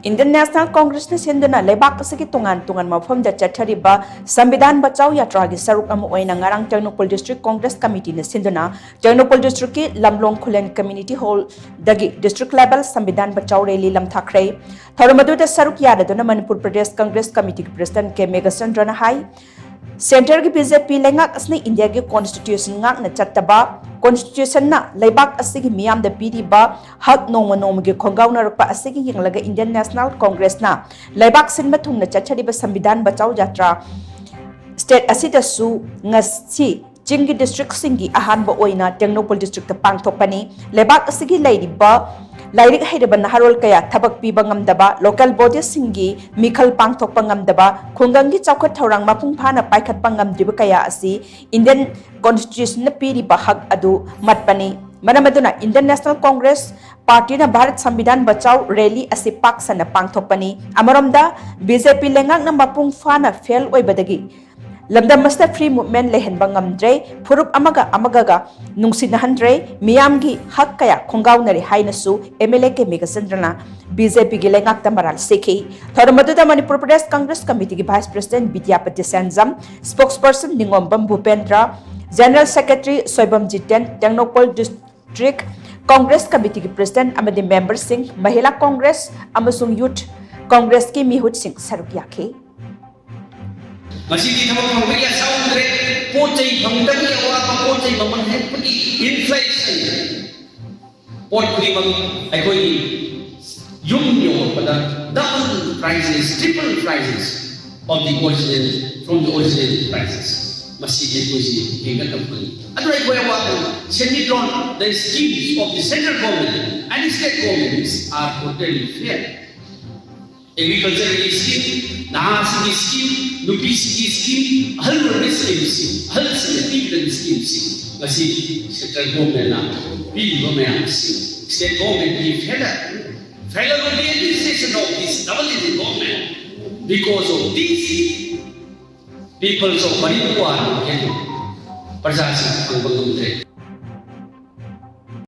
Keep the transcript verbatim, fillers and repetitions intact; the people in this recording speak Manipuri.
Indian National Congressꯅ ꯁꯤꯟꯗꯨꯅ ꯂꯩꯕꯥꯛ ꯑꯁꯤꯒꯤ ꯇꯣꯉꯥꯟ ꯇꯣꯉꯥꯟꯕ ꯃꯐꯝꯗ ꯆꯠꯊꯔꯤꯕ ꯁꯝꯕꯤꯙꯥꯟ ꯕꯆꯥꯎ ꯌꯥꯇ꯭ꯔꯥꯒꯤ ꯁꯔꯨꯛ ꯑꯃ ꯑꯣꯏꯅ ꯉꯔꯥꯡ ꯇꯦꯡꯅꯧꯄꯜ District Congress Committeeꯅ ꯁꯤꯟꯗꯨꯅ ꯇꯦꯡꯅꯧꯄꯜ Districtꯀꯤ ꯂꯝꯂꯣꯡ ꯈꯨꯂꯦꯟ Community Hallꯗꯒꯤ District Level ꯁꯝꯕꯤꯙꯥꯟ Bachao Rally ꯂꯝꯊꯥꯈ꯭ꯔꯦ꯫ ꯊꯧꯔꯝ ꯑꯗꯨꯗ ꯁꯔꯨꯛ ꯌꯥꯔꯗꯨꯅ ꯃꯅꯤꯄꯨꯔ ꯄ꯭ꯔꯗꯦꯁ Congress Committeeꯒꯤ President ꯀꯦ ꯃꯦꯘꯆꯟꯗ꯭ꯔꯅ ꯍꯥꯏ, Centreꯒꯤ BJP ꯂꯩꯉꯥꯛ ꯑꯁꯤꯅ ꯏꯟꯗꯤꯌꯥꯒꯤ Constitution ꯉꯥꯛꯅ ꯆꯠꯇꯕ, Constitutionꯅ ꯂꯩꯕꯥꯛ ꯑꯁꯤꯒꯤ ꯃꯤꯌꯥꯝꯗ ꯄꯤꯔꯤꯕ ꯍꯛ ꯅꯣꯡꯃ ꯅꯣꯡꯃꯒꯤ ꯈꯣꯡꯒꯥꯎꯅꯔꯛꯄ ꯑꯁꯤꯒꯤ ꯌꯦꯡꯂꯒ Indian National Congressꯅ ꯂꯩꯕꯥꯛ ꯁꯤꯟꯕ ꯊꯨꯡꯅ ꯆꯠꯊꯔꯤꯕ ꯁꯝꯕꯤꯙꯥꯟ ꯕꯆꯥꯎ ꯌꯥꯇ꯭ꯔꯥ state ꯑꯁꯤꯗꯁꯨ ꯉꯁꯤ ꯆꯤꯡꯒꯤ districtꯁꯤꯡꯒꯤ ꯑꯍꯥꯟꯕ ꯑꯣꯏꯅ ꯇꯦꯡꯅꯧꯄꯜ Districtꯇ ꯄꯥꯡꯊꯣꯛꯄꯅꯤ꯫ ꯂꯩꯕꯥꯛ ꯑꯁꯤꯒꯤ ꯂꯩꯔꯤꯕ ꯂꯥꯏꯔꯤꯛ ꯍꯩꯔꯕ ꯅꯍꯥꯔꯣꯜ ꯀꯌꯥ ꯊꯕꯛ ꯄꯤꯕ ꯉꯝꯗꯕ, local bodyꯁꯤꯡꯒꯤ ꯃꯤꯈꯜ ꯄꯥꯡꯊꯣꯛꯄ ꯉꯝꯗꯕ, ꯈꯨꯡꯒꯪꯒꯤ ꯆꯥꯎꯈꯠ ꯊꯧꯔꯥꯡ ꯃꯄꯨꯡ ꯐꯥꯅ ꯄꯥꯏꯈꯠꯄ ꯉꯝꯗ꯭ꯔꯤꯕ ꯀꯌꯥ ꯑꯁꯤ Indian Constitutionꯅ ꯄꯤꯔꯤꯕ ꯍꯛ ꯑꯗꯨ ꯃꯠꯄꯅꯤ꯫ ꯃꯔꯝ ꯑꯗꯨꯅ Indian National Congress Partyꯅ Bharat ꯁꯝꯕꯤꯙꯥꯟ Bachao Rally ꯑꯁꯤ ꯄꯥꯛ ꯁꯟꯅ ꯄꯥꯡꯊꯣꯛꯄꯅꯤ꯫ ꯑꯃꯔꯣꯝꯗ BJP ꯂꯩꯉꯥꯛꯅ ꯃꯄꯨꯡ ꯐꯥꯅ fail ꯑꯣꯏꯕꯗꯒꯤ ꯂꯝꯗꯝ ꯑꯁꯤꯗ free movement ꯂꯩꯍꯟꯕ ꯉꯝꯗ꯭ꯔꯦ, ꯐꯨꯔꯨꯞ ꯑꯃꯒ ꯑꯃꯒꯒ ꯅꯨꯡꯁꯤꯅꯍꯟꯗ꯭ꯔꯦ, ꯃꯤꯌꯥꯝꯒꯤ ꯍꯛ ꯀꯌꯥ ꯈꯣꯡꯒꯥꯎꯅꯔꯦ ꯍꯥꯏꯅꯁꯨ MLA ꯀꯦ ꯃꯦꯘꯆꯟꯗ꯭ꯔꯅ BJPꯒꯤ ꯂꯩꯉꯥꯛꯇ ꯃꯔꯥꯜ ꯁꯤꯈꯤ꯫ ꯊꯧꯔꯝ ꯑꯗꯨꯗ ꯃꯅꯤꯄꯨꯔ ꯄ꯭ꯔꯗꯦꯁ ꯀꯪꯒ꯭ꯔꯦꯁ ꯀꯃꯤꯇꯤꯒꯤ Vice President ꯕꯤꯗ꯭ꯌꯥꯄꯇꯤ ꯁꯦꯟꯖꯝ, Spokesperson ꯅꯤꯉꯣꯝꯕꯝ ꯚꯨꯄꯦꯟꯗ꯭ꯔ, General Secretary Soibam Jiten, Tengnoupal District Congress Committeeꯒꯤ President ꯑꯃꯗꯤ memberꯁꯤꯡ, ꯃꯍꯤꯂꯥ ꯀꯪꯒ꯭ꯔꯦꯁ ꯑꯃꯁꯨꯡ Youth Congressꯀꯤ ꯃꯤꯍꯨꯠꯁꯤꯡ ꯁꯔꯨꯛ ꯌꯥꯈꯤ꯫ ꯃꯁꯤꯗꯤ ꯊꯕꯛ ꯐꯪꯕꯒꯤ ꯑꯁꯥ ꯎꯗ꯭ꯔꯦ꯫ ꯄꯣꯠ ꯆꯩ ꯐꯪꯗꯕꯒꯤ ꯑꯋꯥꯕ, ꯄꯣꯠ ꯆꯩ ꯃꯃꯜ ꯍꯦꯟꯒꯠꯄꯒꯤ inflation, ꯄꯣꯠ ꯈꯨꯗꯤꯡꯃꯛ ꯑꯩꯈꯣꯏꯒꯤ ꯌꯨꯝ ꯌꯧꯔꯛꯄꯗ double prices, triple prices of the original, from the original prices. ꯃꯁꯤ ꯑꯩꯈꯣꯏꯁꯤ ꯍꯦꯟꯒꯠꯂꯛꯄꯅꯤ꯫ ꯑꯗꯨꯅ ꯑꯩꯈꯣꯏ ꯑꯋꯥꯕ, ꯁꯦꯟꯃꯤꯠꯂꯣꯟ, the schemes of the central government and state governments are totally failed. Agricultureꯒꯤ scheme, ꯅꯍꯥꯁꯤꯡꯒꯤ scheme, ꯅꯨꯄꯤꯁꯤꯡꯒꯤ scheme, ꯑꯍꯜ ꯑꯣꯏꯔꯕꯒꯤ scheme, ꯑꯍꯜꯁꯤꯡꯅ ꯄꯤꯒꯗꯕ schemeꯁꯤꯡ ꯉꯁꯤ central governmentꯅ ꯄꯤꯔꯤꯕ ꯃꯌꯥꯝꯁꯤꯡ, state governmentꯀꯤ failure, failure of the administration of this double engine government. Because of this, peoples of Manipur are getting, ꯄ꯭ꯔꯖꯥꯁꯤꯡ ꯐꯪꯕ ꯉꯝꯗ꯭ꯔꯦ꯫